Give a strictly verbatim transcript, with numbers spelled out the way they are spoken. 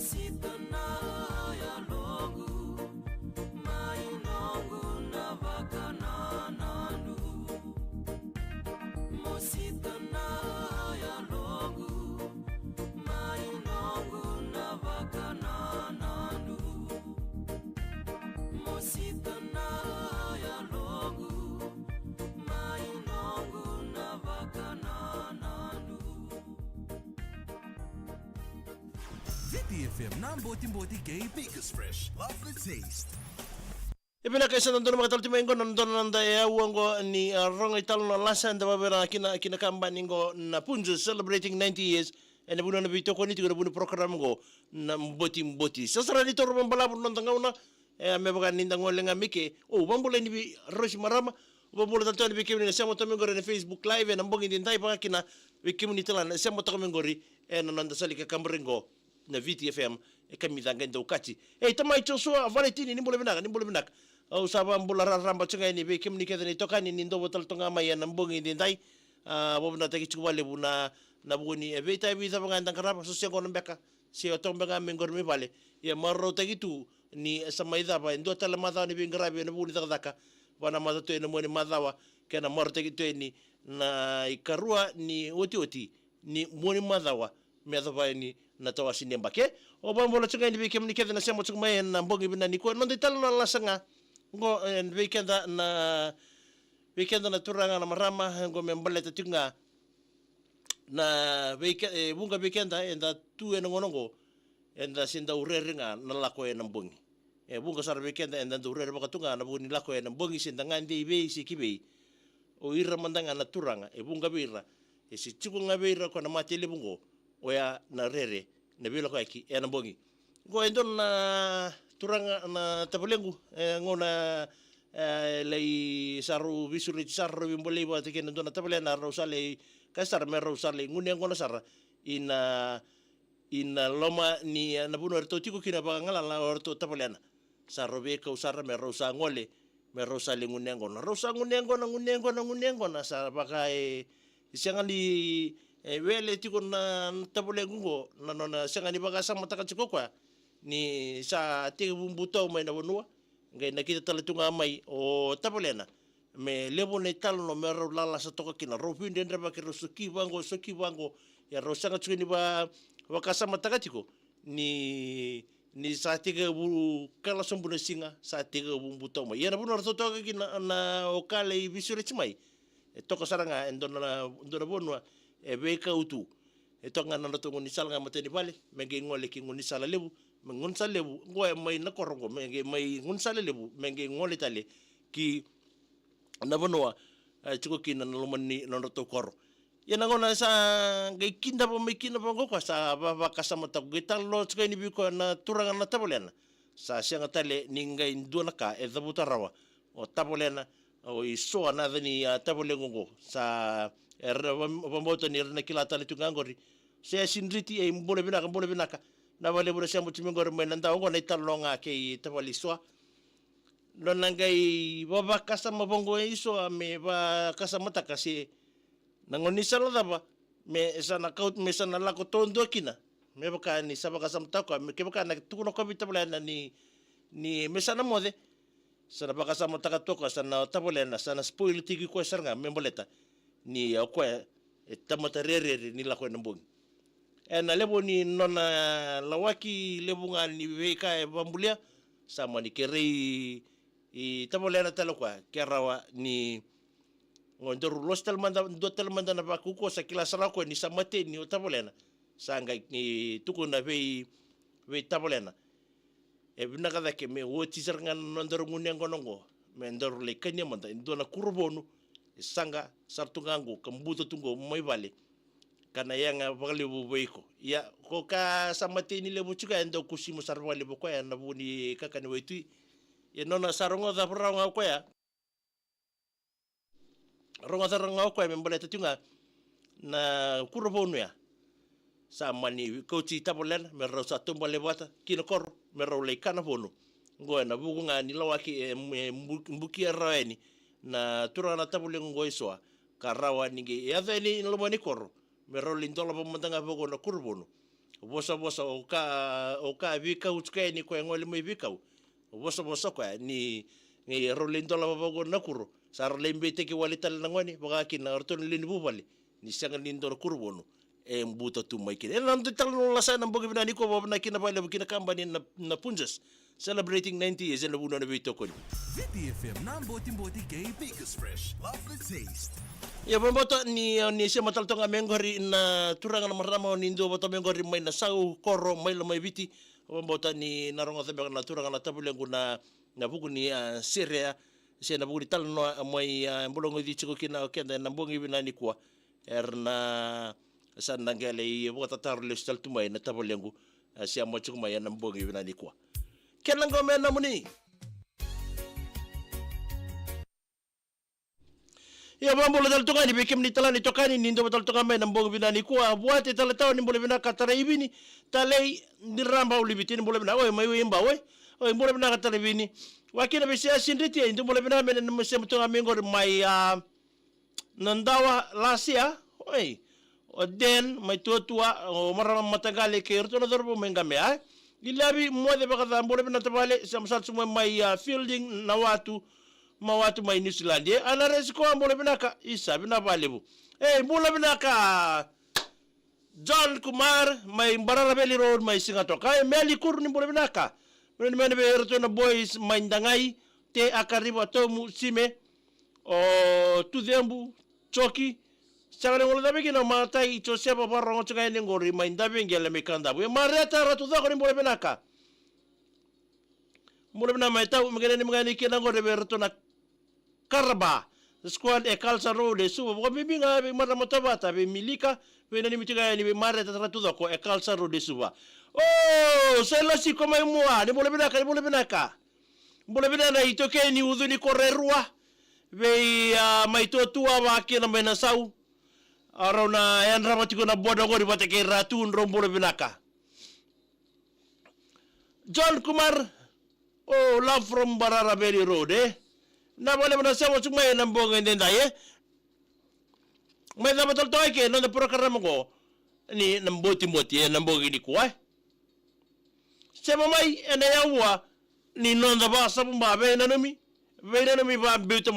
Sita na yaloqu, mai noqu na vakanananu. Mo sita na yaloqu, mai noqu na vakanananu. Mo sita na yaloqu, mai noqu na vakanananu. Viti F M, na botiboti kei Baker's Fresh. Love the taste. E vinaka, e sa dodonu maka tale tu mai qo na dodonu na noda e aua qo ni, a, rogo i talo na lasa eda vavera kina, kina kabani qo na Punjas celebrating ninety years. Ena vuni na veitokoni tiko na vuni program qo na botiboti. Sa sara ni toro vabalavu na noda gauna, e, me vaka ni da gole ga mai ke. O, vabula ni vei Rosi Marama, vabula tale tu yani vei kemuni na sema toka mai qori ena Facebook Live, ena bogi ni dai vaka kina vei kemuni tale na sema toka mai qori ena noda sala ni kakabari qo na Viti F M, e kamica qai dau kati. Ei, tamai Joshua Valetini, ni bula vinaka, ni bula vinaka. Au sa vabula raraba tu ga yani vei kemuni kece na itokani ni dau votala toka ga mai ena bogi ni dai. A, vavinavinakataki tiko vakalevu na, na vuku ni, e, veitavi cava ga eda qarava, so se qo na beka, se o toka beka ga mai qori mai vale. Ia marautaki tu ni sa mai cava e dua tale macawa ni veiqaravi ena vuku ni cakacaka. Vanamata tu ena mua ni macawa, kei na marautaki tu yani na ikarua ni otioti ni mua ni macawa me yacova yani na tawasi ni yabaki. Au vakabula tiko ga yani vei kemuni kece na sema tiko mai ena bogi vinaka nikua. Noda italanoa lasa ga qo, e, vei keda na, vei keda na turaga na marama, e, qo me baleta tiko ga na vei ke-, e, vuqa vei keda eda tu ena gauna qo, eda se dau rere ga na lako ena bogi. E vuqa sara vei keda eda dau rere vaka tu ga na vuku ni lako ena bogi, se da gade i vei se ki vei. O ira mada ga na turaga, e vuqa vei ira e se tiko ga vei ira ko na mate levu qo, oya na rere, na veilakoyaki ena bogi. Qo e dua na turaga na tavalequ, e gauna, e, lai sa rau veisureti, sa rau veibolei vata kei na dua na tavalena, rau sa lai, ka sara me rau sa lai gunu yaqona sara ina, ina loma ni, e, na vanua eratou tiko kina vakagalala o ratou tavalena. Sa rau veikau sara me rau sa gole, me rau sa lai gunu yaqona. Rau sa gunu yaqona, gunu yaqona, gunu yaqona, sa vaka e sega ni, e, wele tiko na, na tavalequ qo, na nona sega ni vakasamataka tiko o koya ni sa tekivu butau mai na vanua, qai nakita tale tu ga mai o tavalena. Me levu na italanoa me rau lalasa toka kina, rau veidredrevaki, rau soki vaqo, soki vaqo. Ia rau sega tiko ni va-, vakasamataka tiko ni, ni sa tekivu kala sobu na siga, sa tekivu butau mai. Ia na vanua ratou toka kina na, na o ka lai veisureti mai, e toka sara ga e dua na, dua na vanua e veikau tu. E toka ga na nodratou gaunisala ga matai ni vale me qai gole ki gaunisala levu, me gaunisala levu qo e mai na koro qo, me qai mai gaunisala levu me qai gole tale ki na vanua, e, tiko kina na loma ni nodratou koro. Ia na gauna sa qai kidava mai kina vaqo koya, sa va-, vakasamataka, qai talanoa tiko yani vei koya na turaga na tavalena. Sa sega tale ni qai dua na ka e cavuta rawa o tavalena, o Isoa na yaca ni, a, tavalequ qo. Sa, e, ra-, va-, vabauta ni ra na kila tale tu ga qori. Se a sidriti, e, bula vinaka, bula vinaka. Na vakalevu na sema tu mai qori mai na dau qo na italanoa ga kei tavale Isoa. Nona qai va-, vakasama vaqo e Isoa me vakasamataka se na gaunisala cava me sa na kau-, me sa na lako taudua kina. Me vaka ni sa vakasamataka o koya, me kevaka na tukuna o koya vei tavalena ni, ni me sa na moce, sa na vakasamataka tu o koya, sa na tavalena, sa na spoil tiko o koya sara ga me baleta ni o koya e tamata rerere ni lako ena bogi. Ena levu ni nona lawaki, levu ga ni veika e vabulia, sa mani kerei i tavalena tale o koya ke rawa ni qo daru losi tale mada, dua tale mada na vakaukauwa, sa kila sara o koya ni sa mateni o tavalena. Sa qai ni tukuna vei, vei tavalena, e vinaka cake me oti sara ga na nodaru gunu yaqona qo, me daru lai kania mada e dua na kuro vonu e saqa sara tu ga qo ka buta tu qo mai vale, ka na yaga vakalevu vei iko. Ia ko ka sa mateni levu tiko ya, e dau kusima sara vakalevu o koya ena vuku ni kakana ni waitui. Ia nona sa rogoca rawa ga o koya, rogoca rawa ga o koya me baleta tiko ga na kuro vonu ya, sa mani kauti tavalena me rau sa taubale vata ki na koro me rau lai kana vonu. Qo ena vuku ga ni lawaki e, e bu-, bukia rawa yani na turaga na tavalequ qo Isoa, ka rawa ni qai yaco yani na loma ni koro me rau lai dolava mada ga vaqo na kuro vonu. Vosavosa o ka, o ka veikau tiko yani koya e gole mai veikau. Vosavosa koya ni, ni rau lai dola vavau na kuro. Sa rau lai beitaki wale tale na gone, vaka kina o ratou na lewe ni vuvale. Ni sega ni dua na kuro vonu e buta tu mai kina. E na dua tale na lasa ena bogi vinaka nikua, vakavinavinaka vakalevu kina kabani na, na Punjas. Celebrating ninety years ena vanua na veitokoni. Viti F M na botiboti kei Baker's Fresh. Love the taste. Ia, vakabauta ni, ni sema tale toka ga mai qori na turaga na marama, ni dua vata mai qori mai na sau koro, mai Lomaiviti. Vakabauta ni na rogoca beka na turaga na tavalequ na, na vuku ni, a, sirea, se na vuku ni talanoa mai, a, bula goci tiko kina o keda ena bogi vinaka nikua. Era na sa na qai lai vakatataro lesu tale tu mai na tavalequ, a, sema tiko mai ena bogi vinaka nikua. Kena qo me namuni. Ia, vakabula tale toka yani vei kemuni tale na itokani ni dua tale toka mai na bogi vinaka nikua. Vuate tale tawa ni bula vinaka Taraivini, Talei ni Raba Uliviti ni bula vinaka. Oi, mai Uiba, oi. Oi, bula vinaka Taraivini. Vakina vei Sia Sidriti, e dua bula vinaka me na sema toka mai qori mai, a, na dawa lasia, oi. O Den, mai Tuatua, o marama mataqali kei ratou na cauravou mai Qamea, e. Ilavi, moce vakaca, bula vinaka tavale, sema sara tu mai, mai, a, Fielding, na watu, ma watu mai New Zealand, e. Ana Resikoa, bula vinaka, isa, vinaka vakalevu. Ei, bula vinaka. John Kumar, mai Barara Valley Road, mai Sigatoka, e. Meli Kuru ni bula vinaka. Mena mena vei ratou na boys, mai Daqai, Te Akariva, Tomu, Sime, o Tucembu, Joki, sega ni guilecavi kina o Matai Josefa Varogo tiko ga yani qori mai Daveqele mai Kadavu. E Mareta Ratucoko ni bula vinaka. Bula vinaka mai tau, me kena ni me ga ni kena qori vei ratou na Karaba. Squad e Culture Road e Suva, vakabibi ga vei marama Tovata, vei Milika, vei nanumi tiko ga yani vei Mareta Ratucoko e Culture Road e Suva. O, Sailosi ko mai Mua, ni bula vinaka, ni bula vinaka. Bula vinaka na itokeni Ucu ni Koro e Rua. Vei, a, mai Tuatua vakina mai na sau. A rau na yadrava tiko na boda qori vata kei Ratu, drau bula vinaka. John Kumar, o Love from Barara Valley Road, e. Na vale na sema tu mai na bogi edaidai, e. Mai cava tale toka eke na noda porokarama qo ni na botiboti, e, na bogi nikua, e. Sema mai ena yaua ni noda vakasavuba veinanumi, veinanumi vakabiuta mai.